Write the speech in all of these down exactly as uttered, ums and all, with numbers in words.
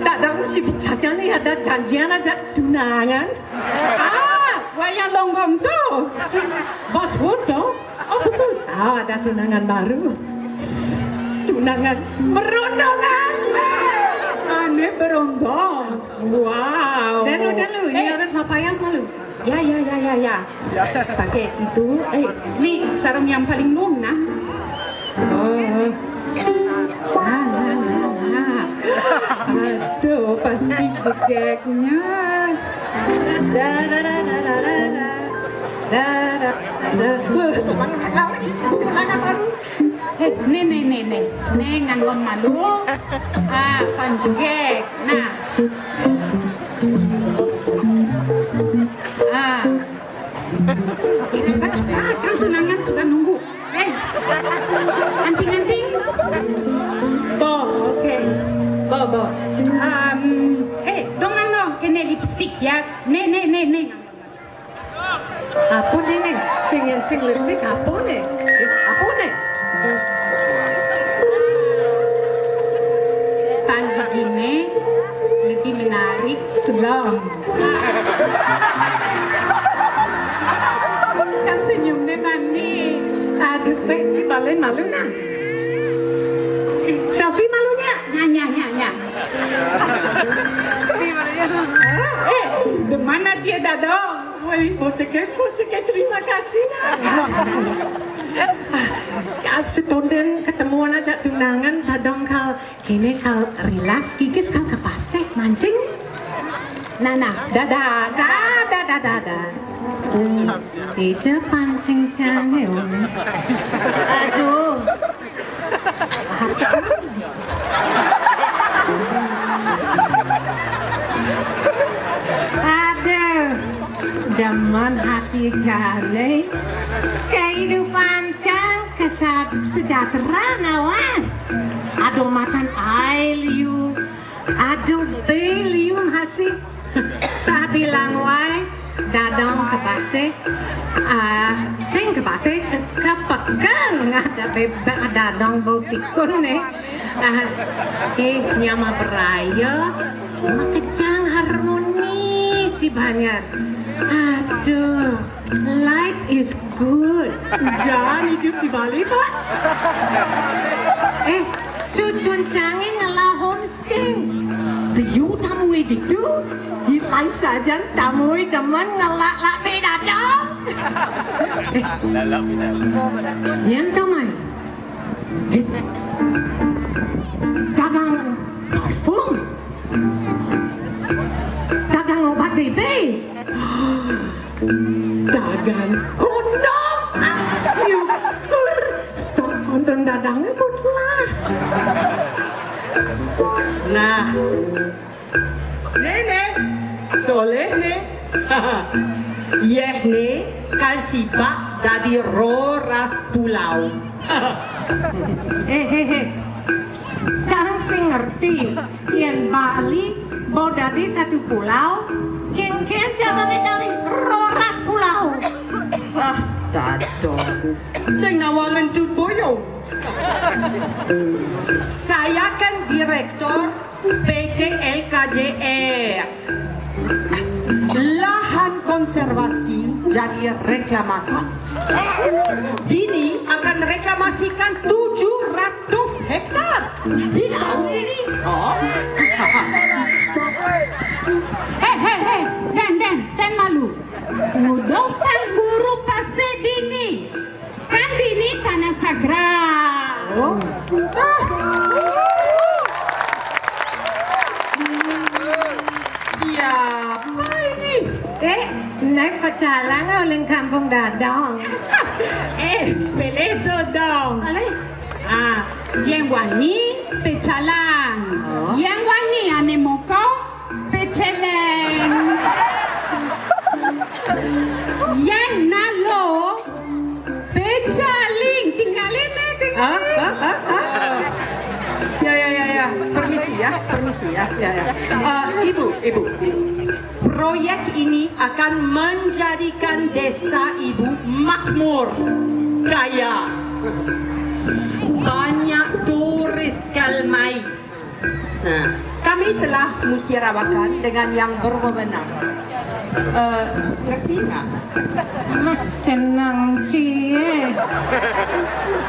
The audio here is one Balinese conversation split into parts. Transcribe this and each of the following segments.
Dadang sibuk saja nih, ada janjian aja tunangan. Ah, wayang Longgong tu. Si Bos Hud tu. Oh, Bos Hud. Ah, ada tunangan baru. Tunangan berondongan. Ane berondong. Wow. Dalu, dalu, ini Eh. harus mapayas malu. Ya, ya, ya, ya, ya. Pakai itu. Eh, ni sarung yang paling long nah. Oh. Nah, nah, nah, nah. Aduh, pasti jegeknya. Da, da, da, da, da, da, da. Da, da, da. Wah, semangat sekali. Di mana baru? Eh, ni, ni, ni, ni. Ni ngangon malu. Ah, panjegek. Nah. Ah. Cepat, cepat. Kan tunangan sudah nunggu. Eh. Anting-anting. Bo, oke. Bo, bo. Um, eh, dong ngangon kene lipstick ya. Ne, ne, ne, ne. Apa ne, ne? Sing, sing lipstick apa ne? Eh, apa ne? Tang begini lebih menarik. Seram. Kan senyumnya manis. Aduh, Bek, balen malu nah. Eh, selfie malunya. Nya, nya, nya, nya. Eh, di mana dia, Dadong? Woi, boceke, boceke, terima kasih nah. Ya, setonden ketemuan aja tunangan, Dadong kal kene kal relax, kikis kal ke pasek mancing. Nah, nah, dadah. Dadah, dadah, dadah. Ija pancing cange, Om. Aduh. Aduh. Demen hati jane. Kehidupan cang kesa-, sejahtera nawan. Aduh, matan ai liu. Aduh, be liu masih. Sah bilang wai, Dadong ke pasek. Ah, sing ke pasek, ke peken. Ada bebek Dadong bau tikun ne. Ah, eh, nyama beraya, makejang harmonis di banjar. Aduh, life is good. Jangan hidup di Bali, Pak. Eh, cucun cange ngelah homestay. Tiup tamu itu, ilai sajan tamu demen ngelah lak bedadang. Eh, nyen tamu. Eh, dagang parfum. Dagang obat bebe. Dagang kondom. Ah, syukur. Stok kondom dadangnya putlah. Nah, Nene, toleh ne. Yeh ne, kan sibak dadi roras pulau. Eh, eh, eh. Cang sing ngerti, yen Bali mau dadi satu pulau, kengken carane dari roras pulau. Ah, Dadong. Sing nawangan tut boyong. Saya kan direktur P T L K J R. Lahan konservasi jadi reklamasi. Dini akan reklamasikan tujuh ratus hektar di laut ini. Oh. Hei, hei, hei, den, den, den malu. Udah kan guru pase dini. Kan dini tanah sakral. Oh. Ah. Siapa ini? Eh, naik pecalang oleh kampung Dadong. Eh, peleto dong. Ale? Ah, yang wani pecalang. Oh. Yang wani ane moko Peceleng. Yang nalo. Pecaling. Tinggalin, eh, tinggalin. Hah? Hah? Hah? Hah? Ya, ya, ya, ya. Permisi ya, permisi ya. Ya, ya. Eh, Ibu, Ibu. Proyek ini akan menjadikan desa Ibu makmur, kaya. Banyak turis kalmai. Nah, Kami telah musyawarahkan dengan yang berwenang. Eh, ngerti nggak? Mah, tenang cie.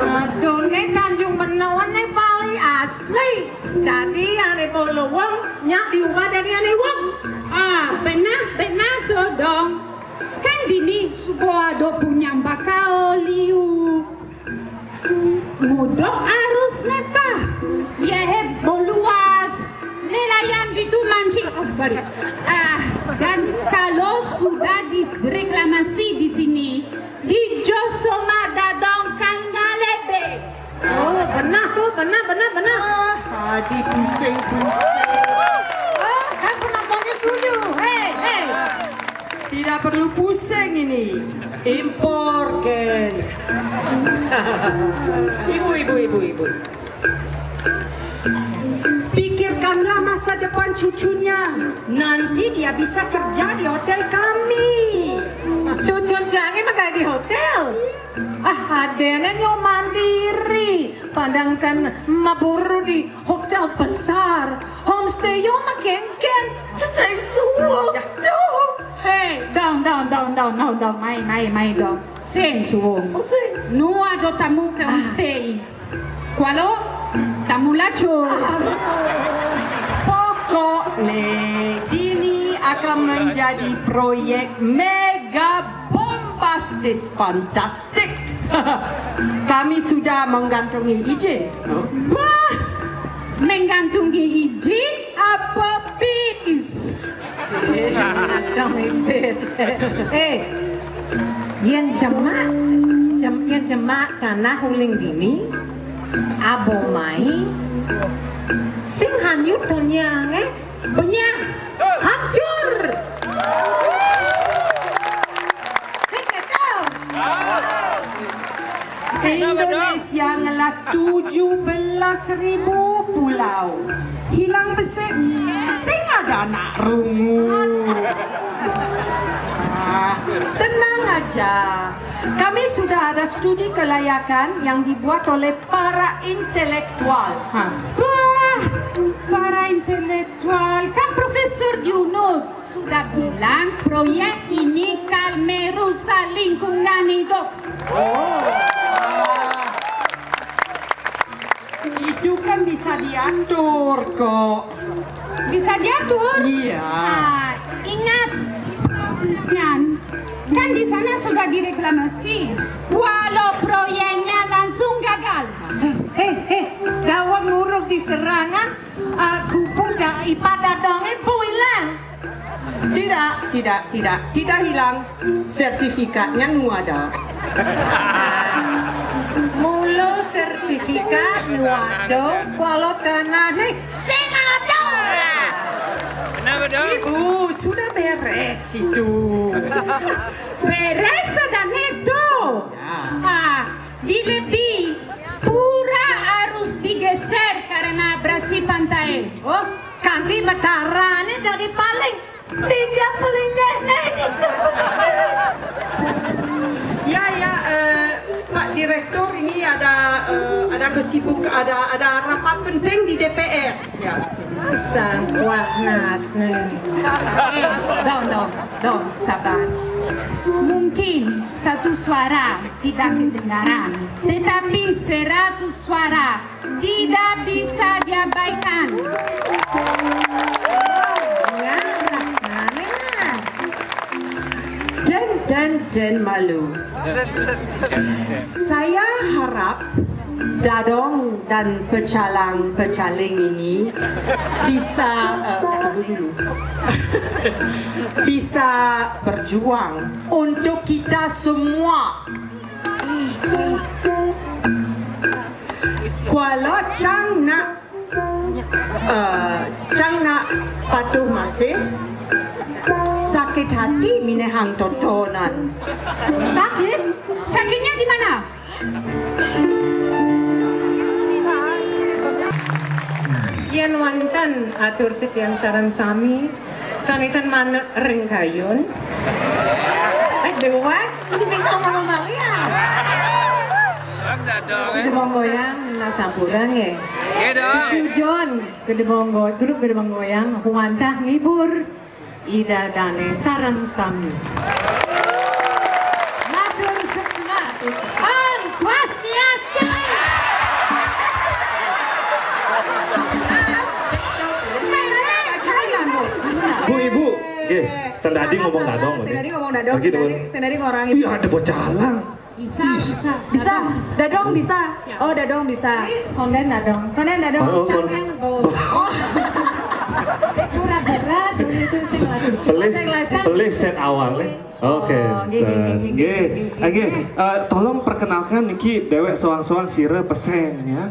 Aduh, ne Tanjung Benoa ne paling asli. Dadi ane bolo wong, nyak diubah dadi ane wong. Ah, benah, benah dodong. Kan dini subo ado punyang bakao liu. Mudok arus ne pa. Yehe boluas. Nelayan gitu mancing. Oh, sorry. Ah, dan kalau sudah direklamasi di sini, di Josoma dadong kangalebe. Oh, benah tuh, benah, benah, benah. Ah, hadi pusing-pusing. Oh, kan penontonnya setuju. Hei, hei. Tidak perlu pusing ini. Impor, Ken. Ibu, ibu, ibu, ibu. Pikirkanlah masa depan cucunya. Nanti dia bisa kerja di hotel kami. Cucun Jange magai di hotel. Ah, adene nyo mandiri. Padangkan maburu di hotel besar. Homestay yo makenken. Seng suwung dong. Hei, dong, dong, dong, dong, dong, dong, mai, mai, mai, dong. Seng suwung. Oh, seng. Nu ado tamu ke homestay. Kualo, tamu laco. Pokoknya, ini akan menjadi proyek mega bombastis fantastik. Kami sudah menggantungi izin. Bah, menggantungi izin apa pis? Dong ipis. Eh, yen jemak, jem, yen jemak tanah uling dini, abo mai, sing hanyut tonyang, eh? Benyang. Hancur. Sing kacau. Indonesia ngelah tujuh belas ribu pulau. Hilang besik, sing ada anak rungu. Ah, tenang aja. Kami sudah ada studi kelayakan yang dibuat oleh para intelektual. Ha. Wah, para intelektual. Kan Profesor Junot sudah bilang proyek ini kal merusak lingkungan hidup. Oh. Itu kan bisa diatur kok. Bisa diatur? Iya. Ah, ingat, kan, kan di sana sudah direklamasi. Walau proyeknya langsung gagal. Eh, eh, eh, gawang nguruk di serangan, aku pun dah ipada dong, eh, pulang. Tidak, tidak, tidak, tidak hilang. Sertifikatnya nu ada. Mulu sertifikat nu ada, kalau tanah ni sing ada. Kenapa dong? Ibu, sudah beres itu. Beres sedang itu. Ya. Ah, di lebih pura harus digeser karena abrasi pantai. Oh, kanti betara ni dari paling. Ninja paling deh, eh, ninja. Ya, ya, eh, Pak Direktur, ini ada, eh, ada kesibuk, ada, ada rapat penting di D P R. Ya. Sangkuah nas nih. Dong, dong, dong, sabar. Mungkin satu suara tidak kedengaran, tetapi seratus suara tidak bisa diabaikan. Jen, jen, jen malu. Saya harap Dadong dan pecalang-pecaling ini bisa, eh, tunggu dulu. Bisa berjuang untuk kita semua. Kualo cang nak, eh, cang nak patuh masih, sakit hati minehang totonan. Sakit? Sakitnya di mana? Yen wonten atur titiang sareng sami, sanitan manuk ring kayun. Eh, dewek, ini bisa ngomong balik ya? Monggo ya. Sampurna nggih. Nggih, dong. Itu John, Gedebong Go-, grup Gedebong Goyang, wantah ngibur Ida Dane sareng sami. Matur suksma. Om Swastiastu. Bu, Ibu, nggih, tadi ngomong dadong, sing tadi ngomong dadong, lagi sing tadi, dengerin. Sing tadi ngorang. Iya, ada bocah lang. Bisa, bisa. Bisa. Dadong bisa. Dadong bisa. Ya. Oh, dadong bisa. Konden dadong. Konden dadong. Oh, kon- Cangkang, Bu. Oh. Pura-pura dulu itu sing lagi. Pelih, sing lagi. Pelih set awal, eh. Oke. Oh, nggih, nggih, nggih, nggih, nggih, nggih. Nggih. Eh, tolong perkenalkan niki dewek soang-soang sira peseng ya.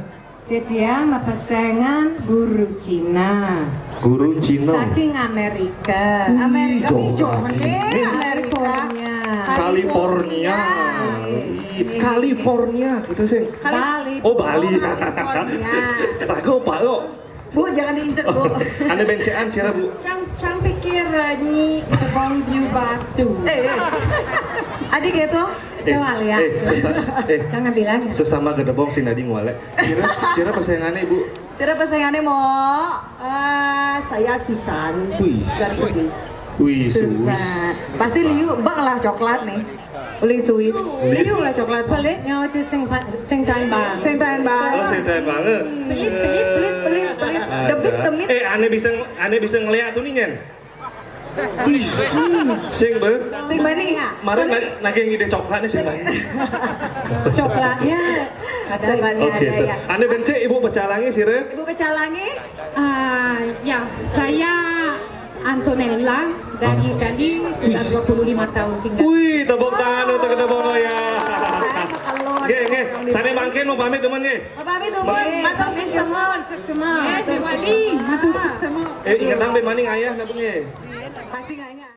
Titiang mapesengan guru Cina. Guru Cina. Saking Amerika. Wih, Amerika. Jauh banget. California. California. California. California, gitu sih. Bali. Oh, Bali. Oh, California. Ragu apa lo? Bu, jangan diinjek, Bu. Ane bensean sira, Bu. Cang, cang pikir, eh, nyi kebong biu batu. Eh, eh. Adi gitu. Eh, coba lihat. Eh, sesa-, eh, jangan bilang. Sesama gedebong sing tadi ngwalek. Sira, sira pesengane, Bu? Sira pesengane, Mo? Eh, saya Susan. Wih. Dari Swiss. Wih, Susan. Susan. Pasti liu bang lah coklat nih. Uli Swiss. Liu lah coklat. Pelit nyawa itu sing pa-, sing taen bang. Sing taen bang. Oh, sing taen bang. Pelit, pelit, pelit, pelit, pelit. Debit, demit. Eh, ane bisa, ane bisa ngeliat tuh nih, Nyen. Wih, sing be. Sing bani. Kemarin na-, nagih ngide coklat nih sing bani. Coklatnya ada. Coklatnya ada, ya. Oke, tuh. Ane bense Ibu Pecalangi sira? Ibu Pecalangi? Ah, ya, saya Antonella dari Italia, sudah dua puluh lima tahun tinggal. Wih, tepuk tangan untuk kita bawa ya. Nggih, nggih. Sane mangkin mau pamit teman nggih. Mau pamit teman. Matur suksma. Suksma. Eh, Diwali, matur suksma. Eh, inget nang ben maning ayah nabung nggih. Pasti nggak ingat.